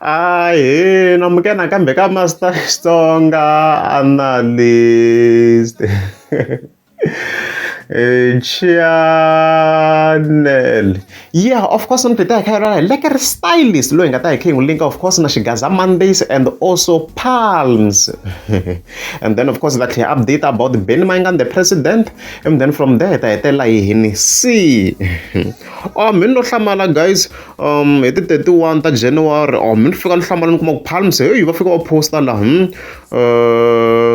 Ahee namukela nakambe ka Master Xitsonga Analyst channel. Yeah, of course ni ta hi kha hi hi Lekker Stylist loyi hi nga ta hi kha hi n'wi linka of course na Xigaza Mondays and also Palms. And then of course ta tlhela update about Benny Mayengani the president and then from there hi ta hetelela hi hini C. Oh, mi no hlamala guys hi ti 31 ta January oh mi ni fika ni hlamala ni kuma ku Palms hey va fika va posta laha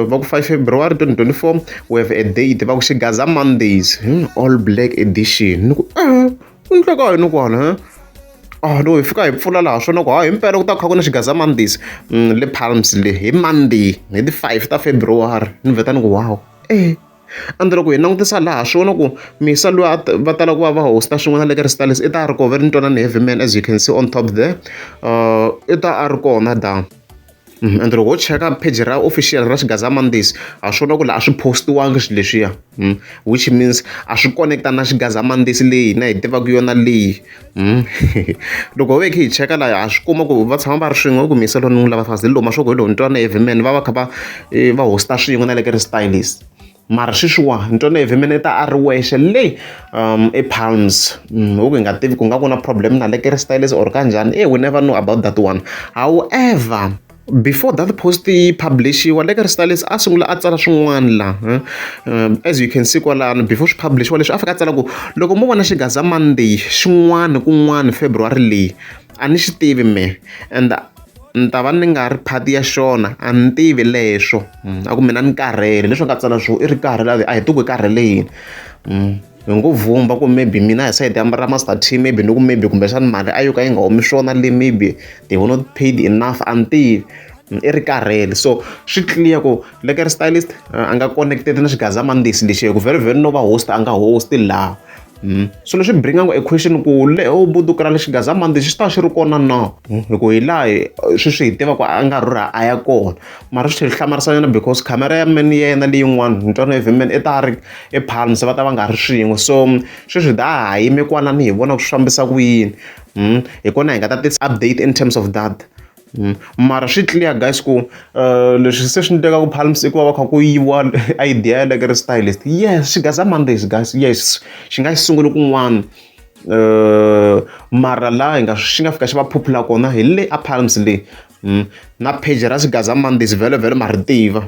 va ku 5 February 2024 we have a date va ku Xigaza Mondays all black edition ni ku ku endleka yini kwana he ah no hi fika hi pfula laha swona ku ha himpela ku ta kha ku na Xigaza Mondays le Palms le hi Monday hi ti 5 ta February ni vheta ni ku wow eh and loko hi langutisa laha swi vona ku misa loyi a va tala ku va va hosta swin'wana le ka Stylist i ta a ri kona va ri Ntwanani Heavy Man as you can see on top there i ta a ri kona down and loko ho cheka page ra official ra Xigaza Mondays ha swi vona ku laha a swi postiwangi swilo leswiya which means a swi connect na Xigaza Mondays leyi hina hi tivaka yona leyi loko ho ve hi kha hi cheka laha ha swi kuma ku va tshama va ri swin'we ku misa loyi ni n'wi lava fast hi lomu swa ku hi lowu Ntwanani Heavy Man va va kha va va hosta swin'we na le ka Stylist mara sweswiwa Ntwanani Heavy Man i ta a ri wexe le ePalms ho ku hi nga tivi ku nga ku na problem na Lekker Stylist or kanjhani eh we never know about that one however before that post yi publishiwa Lekker Stylist a sungula a tsala swin'wana laha as you can see kwalano before swi publishiwa leswi a fika a tsala ku loko mo vona Xigaza Monday xin'wana kun'wana February leyi a ni xi tivi me and ni ta va ni nga ri part ya xona a ni tivi leswo a ku mina ni karhele leswi nga tsala swo i ri karhele a hi tivi ku i karhele yini hi ngo vhumba ku maybe mina hi sayiti ya ra Master T maybe ni ku maybe kumbexana mali a yo ka yi nga humi swona le maybe they were not paid enough a ni tivi i ri karhele so swi clear ku Lekker Stylist a nga connected na Xigaza Mondays lexi hi ku very very no va host a nga host laha so leswi bringaka a question ku le Budukrale Xigaza Mondays xi ta xi ri kona na hi ku hi laha sweswi hi tiva ku a nga rhurha a ya kona mara swi tlhela swi hlamarisanyana because camera ya man yena leyin'wana Ntwanani Heavy Man i ta ri ePalms va ta va nga ri swin'we so sweswi da ha yime kwalani hi vona ku swi fambisa ku yini hi kona hi nga ta tisa update in terms of that mara swi clear guys ku leswi se swi endlekaka Palms i ku va va kha ku yiviwa idea ya Lekker Stylist yes Xigaza Mondays guys yes xi nga xi sunguli kun'wana mara laha hi nga xi nga fika xi va popular kona hi le a Palms le na page ra Xigaza Mondays vhele vhele ma ri tiva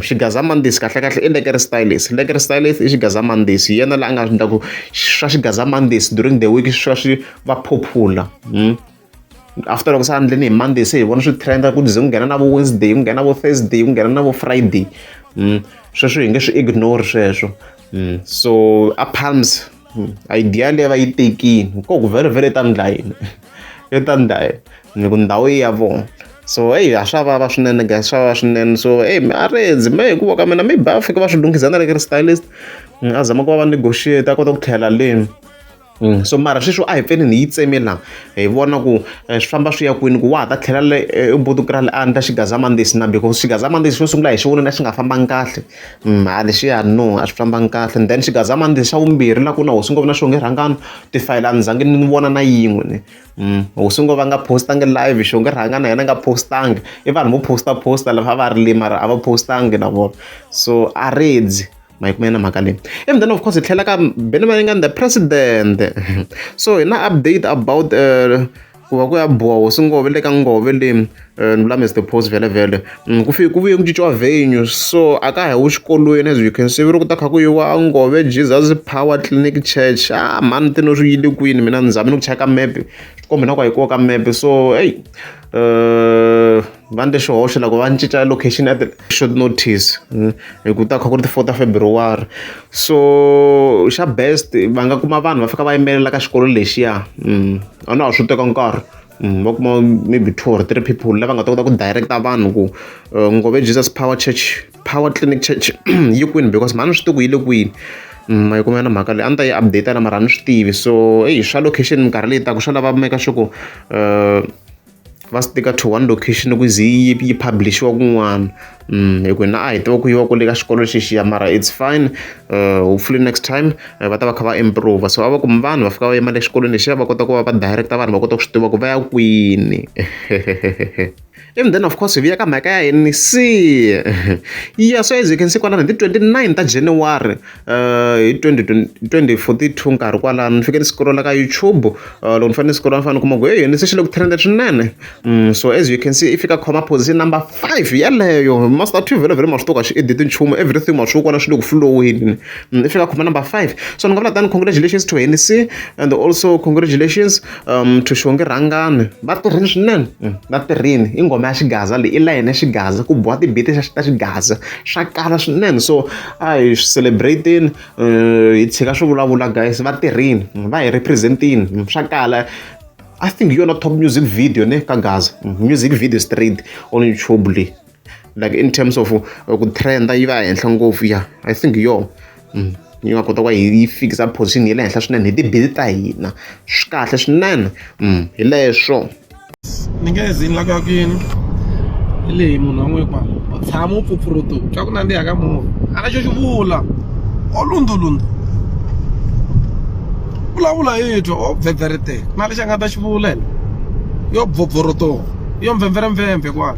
Xigaza Mondays kahle kahle i Lekker Stylist Lekker Stylist i Xigaza Mondays hi yena la a nga endla ku swa Xigaza Mondays during the week swi va swi va popular after loko se a endleni hi Monday se hi vona swi trenda ku ze ku nghena na vo Wednesday ku nghena vo Thursday ku nghena na vo Friday sweswo hi nge swi ignore sweswo so a Palms idea leyi va yi tekini ko ku vhele vhele i ta ndla yini i ta ndla yini ni ku ndhawu i ya vona so eyi a swa vava swinene guys swa vava swinene so eyi a rendzi me hikuva ka mina maybe va fika va swi lunghisa na Lekker Stylist a zama ku va va negotiate a kota ku tlhela le so mara sweswi a hi pfeni ni yi tseme laha hi vona ku swi famba swi ya kwini ku wa ha ta tlhela le eBudukrale a endla Xigaza Mondays na because Xigaza Mondays xo sungula hi xi vonile a xi nga fambangi kahle a lexiya no a swi fambangi kahle and then Xigaza Mondays xa vumbirhi la ku na hosi ngopfu na Xongi Rhangani tifayele a ni zangi ni vona na yin'we ne hosi ngo va nga postangi live Xongi Rhangani na yena a nga postangi i vanhu vo posta posta lava va ri le mara a va postangi na vona so a redzi ma yi kuma na mhaka leyi and then of course hi tlhela ka Benny Mayengani the president so hi na update about ku va ku ya boha hosi ngove le ka ngove le ni vula Mr Post vhele vhele ku fike ku vuye ku cinciwa venue so a ka ha yiwi xikolweni as you can see ri ku ta kha ku yiwa Ngove Jesus Power Clinic Church ah mhani ti no swi yile kwini mina ni zame ni ku cheka map swi komba na ku a yi kona ka map so hey va endle xihoxo loko va cinca location at short notice hi ku ta kha ku ri ti-4 ta February so xa best va nga kuma vanhu va fika va yimelela ka xikolo lexiya a na ha swi teka nkarhi va kuma maybe 2 or 3 people lava nga ta kota ku directa vanhu ku Ngove Jesus Power Church Power Clinic Church yi kwini because mhani swi tivi ku yi le kwini ma yi kuma na mhaka leyi a ni ta yi update na mara a ni swi tivi so eyi swa location minkarhi leyi taka swa lava make sure ku Va stika to one location ku ze yi publish-iwa kun'wana. Hi ku hina a hi tiva ku yiwa kwale ka xikolo xexiya mara it's fine, hopefully next time va ta va kha va improve. So a va kumi vanhu va fika va yima le xikolweni lexiya, va kota ku va va direct vanhu, va kota ku swi tiva ku va ya kwini. And then of course hi vuya ka mhaka ya NEC. Yeah, so as you can see kwalano, hi ti 29 ta January hi 2042, nkarhi kwalano ni fike ni scrolla ka YouTube. Loko ni fanele ni scrolla, ni fanele ni kuma ku hey, NEC xi le ku trenda swinene. So as you can see, i fika khoma position number 5 yeleyo. Master T vhele vhele ma swi tiva xi edit nchumu, everything ma swi kona, swi le ku flowini. I fika khoma number 5. So ni nga vula tani, congratulations to NEC and also congratulations to Xongi Rhangani. Va tirhini swinene, va tirhini. I nghoma ya xigaza leyi, i layeni ya xigaza, ku biwa tibiti ta xigaza, swa kala swinene. So a hi celebrating, hi tshika swo vulavula guys, va tirhini, va hi representini, swa kala. I think hi yona top music video ne ka Gaza, music video straight on YouTube leyi, like in terms of ku trenda, yi va henhla ngopfu. Ya, I think yo yi nga kota ku va yi fikisa position ya le henhla swinene hi tibiti ta hina. Swi kahle swinene, hi leswo. Ni nge zi ni la ku ya kwini, hi leyi munhu wa n'we kwala u tshama u pfupfurutu twa ku nandziha ka movha, a na xo xi vula o lundulundu vulavula hi twa o bvebvereteka na lexi a nga ta xi vula yena yo bvobvoroto yo mvemveremvemve kwala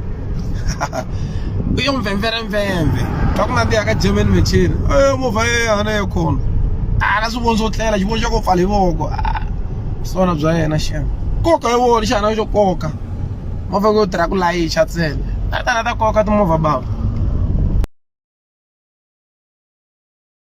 yo mvemveremvemve twa ku nandziha ka German machine e movha ye hana ye khona a na swivoni swo tlela, xivoni xa ku pfala hi voko swona bya yena xem nkoka ya vona xana xo koka movha ku tirha ku layicha ntsena ta tala ta koka timovha bava.